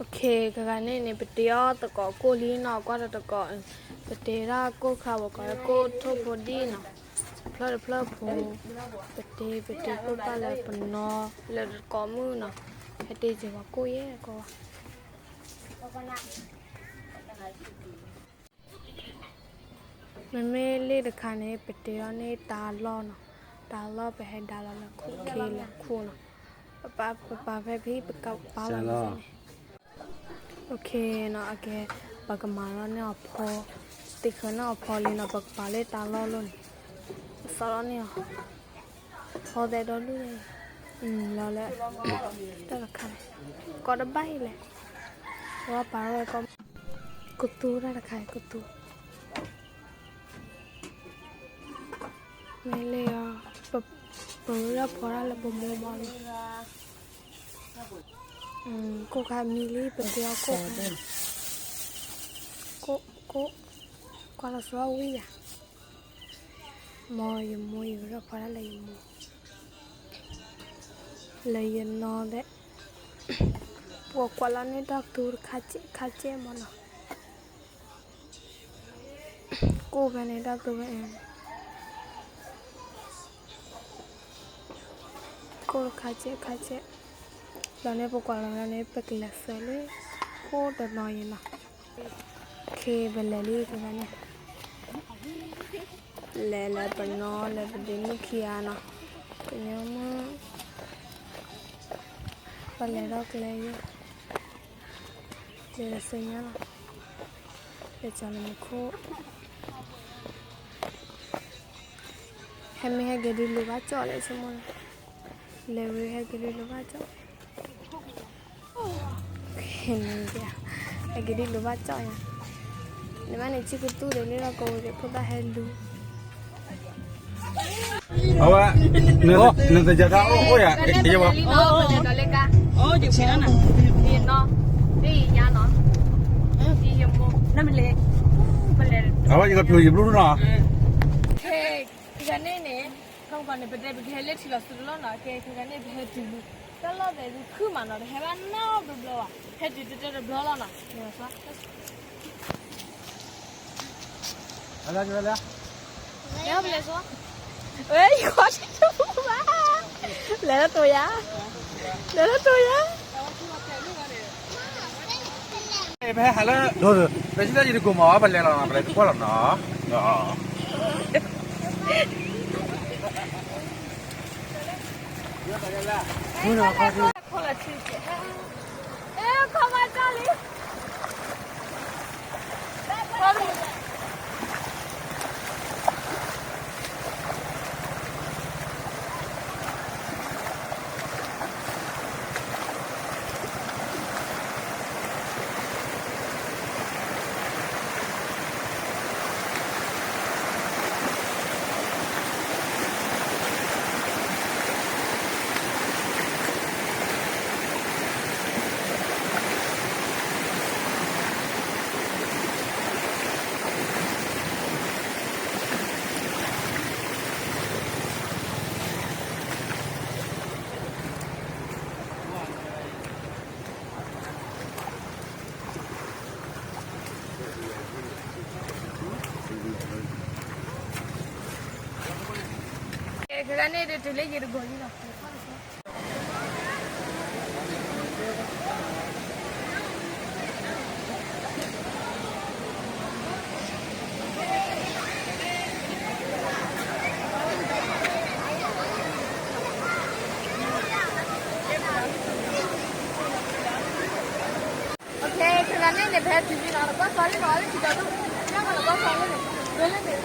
Okay, ခဲခါန့ၣ်န့ၣ် ပတ့အီၣ်သကိးကိၣ်လံနီၤ, ကွၢ်တၢ်သကိး, ပတ့ဒၣ်ကိၣ်ခါ ပကိးလၢကိၣ်ထိၣ်ဖိဒံၣ်နီၤ, တဖျၢၣ်တဖျၢၣ်ဖိ, ပတ့ ပတ့ကိၣ်ခါလၢပနီၤ လၢသကိးမုၣ်နီၤ, ဟဲတ့က့ၤပှၤကိၣ်ယဲၢ်ကိးဘၣ်. မ့မ့ၢ်လ့ၣ်တခါန့ၣ် ပတ့အီၤန့ၣ်တၢ်လီၢ်နီၤ, တၢ်လီၢ်ပဟဲဒါလီၤလၢခိၣ်ခံလၢခိၣ်နီၤ, ပပာ်ဖဲဖဲ ပကပာ်လီၤန့ၣ်. Okay နီၤ, okay, ပကမၤလီၤန့ၢ်အီၤဖီ, တ့ဃုာ်န့ၢ်အီၤဖီလံနီၤ, ပကပာ်လၢတၢ်လီၢ်လီၤန့ၣ်, ပသီလီၤန့ၢ်အီၤ, ဖီသဲဒီဒူၣ်န့ၣ်, လီၤလၢ, တၢ်တခါန့ၣ်, ကိးတဘၣ်အံၤလဲၣ်, ပဝဲပာ်ထီၣ်ဝဲကိး ကသူတၢ်တခါအံၤ ကသူ, မ့ၢ်လၢအီၤ, ပ, ပရၢဖီတၢ်လၢပမိၢ်မီၢ်လီၤ, ကိၣ်ခါမံလံ ပတ့အီၤကိၣ်ခါ, ကိၣ်, ကိၣ်, ကွၢ်လီၤစှီဝံၤယၤ, မ်ယမိၢ် ယကရၢဖီတၢ်လၢယမိၢ် လၢယနီၢ်ဒဲး, ပှၤကွၢ်လီၤန့ၢ်တၢ်သူတခါကဲးခါကဲးမီၢ်နီၤ, ကိၣ်ဖဲန့ၣ်တၢ်သူဖဲန့ၣ်, ကိၣ်တခါကဲးခါကဲး, လီၤန့ၣ်ပကွၢ်လီၤန့ၣ် ပကလဲၤဆှၢလၢ, ကိၣ်တနီၤအံၤနီၤ, ခဲပလဲၤလံတဂၤန့ၣ် လဲၤလၢပနီၤလၢပဒ့မုၣ်ခံဂၤနီၤ, ကညီမုၣ်, ပလဲၤထီၣ်ကျဲယဲၢ်, လဲၤလၢစ့ညါလီၤ, လဲၤကၠီလၢမူခိၣ်, ဟဲမ့ၢ်ဟဲက့ၤဒုးလိၤဘၣ်ကၠီၣ်လဲၣ်ဆိကမိၣ်, လဲၤဝံၤဟဲက့ၤဒုးလိၤဘၣ်ကၠီၣ် ဟဲက့ၤဒုးလိၤဘၣ်ကၠီၣ်ညါ, နဘၣ်န့ၣ် ဆံကသူဒီးလၢလီၢ်ကိးဝံၤဒီး ဖိသၣ်ဟဲလူၤ, အဝဲ, နသ့ၣ်ညါတၢ်အိၣ်အိၣ်ယၤ, ယဝဲ, အဝဲယကဖျိယဘျုးနီၤ, ခဲကန့ၣ်န့ၣ်, ခီပကီးန့ၣ် ပတဲပကဟဲလၢထံလီၤဆူတလီၢ်နီၤ, ခဲကန့ၣ် ပဟဲတုၤလံ, တၢ်လီၢ်သဲးဒုးခုမးနီၤ, တဟဲဘၣ်နီတဘျီဘၣ်, ဟဲတုၤတတၢၢ်တဘျီလီၤနီၤ, လဲၤဘၣ်, လဲၤဘၣ်, လဲၤဘၣ်, လဲၤလၢတိၤယၤ, လဲၤလၢတိၤယၤ ပဟဲဟးလၢ, ပစံးတၢ်ယံၤတကိးမး ပလဲၤလီၤနီၤ, ပလဲၤတကွၢ်လီၤနီၤ, မုၢ်နီၤ, ကဲ ခဲကနံၣ်ဒုးတုၤလၢယံၤတကိးလံလီၤ. Okay, ခဲကနံၣ်န့ၣ် ပဟဲတုၤလံနီၤ, နကွၢ်စီၤလံနီၤ, လၢခံကတၢၢ်ဒိၣ်, နကွၢ်စီၤလံန့ၣ်, ဒိလၢန့ၣ်.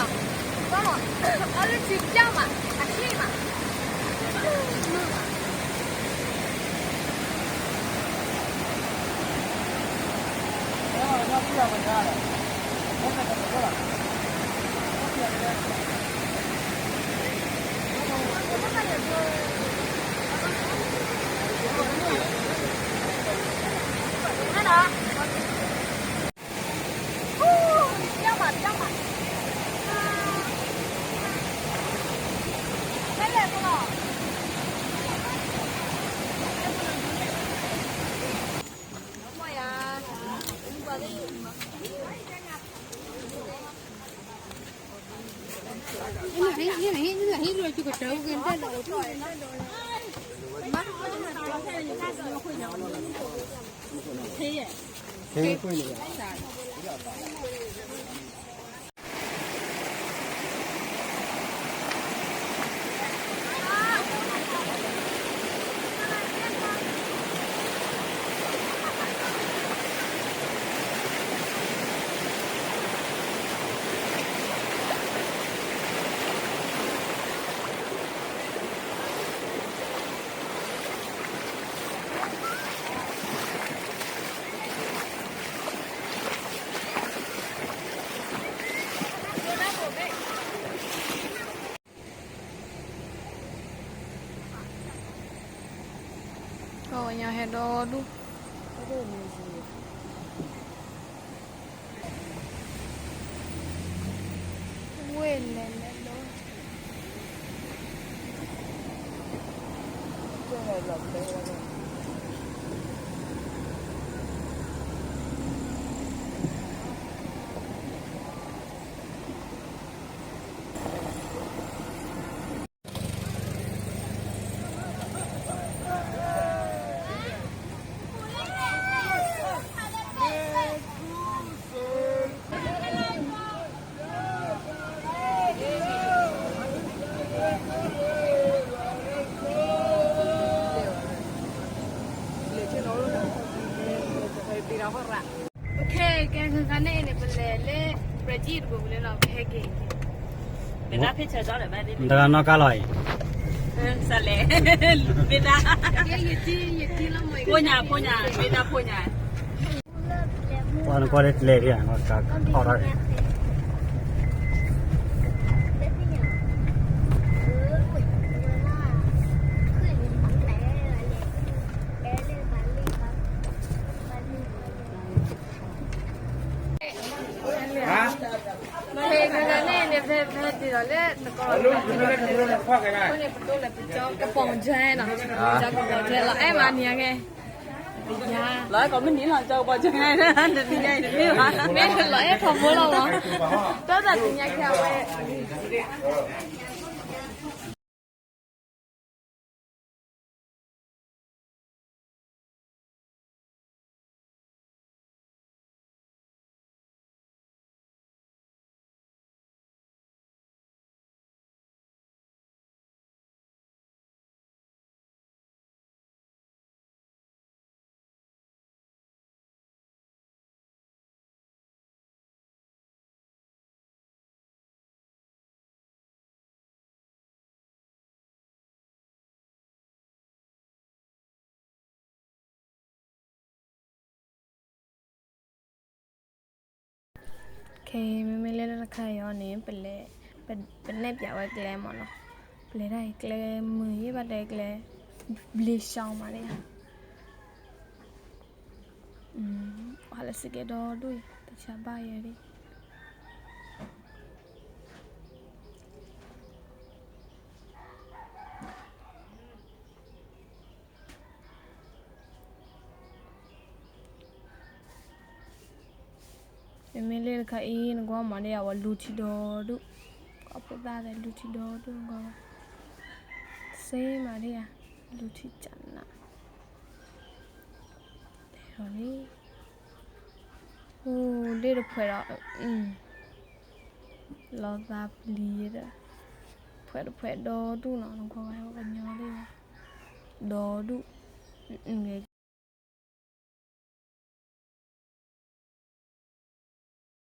ကီၢ်ပညီဟဲဒီဒူၣ်, ဝ့ၢ်လဲၤလဲၤလီၤ. ကဲ ခဲခါန့ၣ်န့ၣ် ပလဲၤလၢ Brazil တဘိလၢနီၤ ပဟဲက့ၤ မတဂၤနီၢ်ကါလီၤအံၤ, ဖိညါ ဖိညါ မ့ၢ်တၢ်ဖိညါ ပှၤနကွၢ်လၢကျဲဒၣ် ကါထီၣ်တၢ်န့ၣ် ဖဲန့ၣ်န့ၣ် ဖဲ ဖဲဒ်သိးလၢတကီၢ်လီၤ အဃိန့ၣ် ပဒိၣ်လၢပကီၢ်ကပီၤကၠဲနီၤ, ကပီၤကၠဲလီၤ အဲၣ်မးနံၤအကဲ, လီၤအဲၣ်ကီးမ့ၢ်နံၤလီၤ ကပီၤကၠဲ တနံၤညါအံၤတမ့ၢ်ဘၣ်, မ့ၢ်လီၤအဲၣ်ထီဘိလီၤမး, တၢ်သးသ့ၣ်ညါခဲအဝဲ ခဲ မ့မ့ၢ်လၢတၢ်တခါအံၤအီၤန့ၣ် ပလဲၤ ပ ပနဲၣ်ပၠးဝဲကျဲမးနီၤ, ပလဲၤဒၣ်အံၤကျဲမုာ်ယဲၢ်ဘၣ်တဲကျဲ ဘျ့ရှီမးန့ၣ်, ဟးလၢစကဲဒီဒူၣ်အံၤ တဆါဘၣ်ယဲဒၣ် မ့မ့ၢ်လၢတခါအံၤ နကွၢ်မးဒ်အဝဲလူၤထံဒီး ဒူၣ်, ကီၢ်ဖိသၣ်သဲးလူၤထံဒီဒူၣ်နကွၢ်, စ့မးဒ်ယါ, လူၤထံကနး, ဒီးန့ၣ်, အိၣ်လ့ၣ်တဖှဲးဒီး လီၤသးပျံၤဒီး, ဖှဲးတဖှဲးဒီဒူၣ်နီၤ နကွၢ်ဝဲကညီလ့ၣ်, ဒီဒူၣ်, ဂဲၤ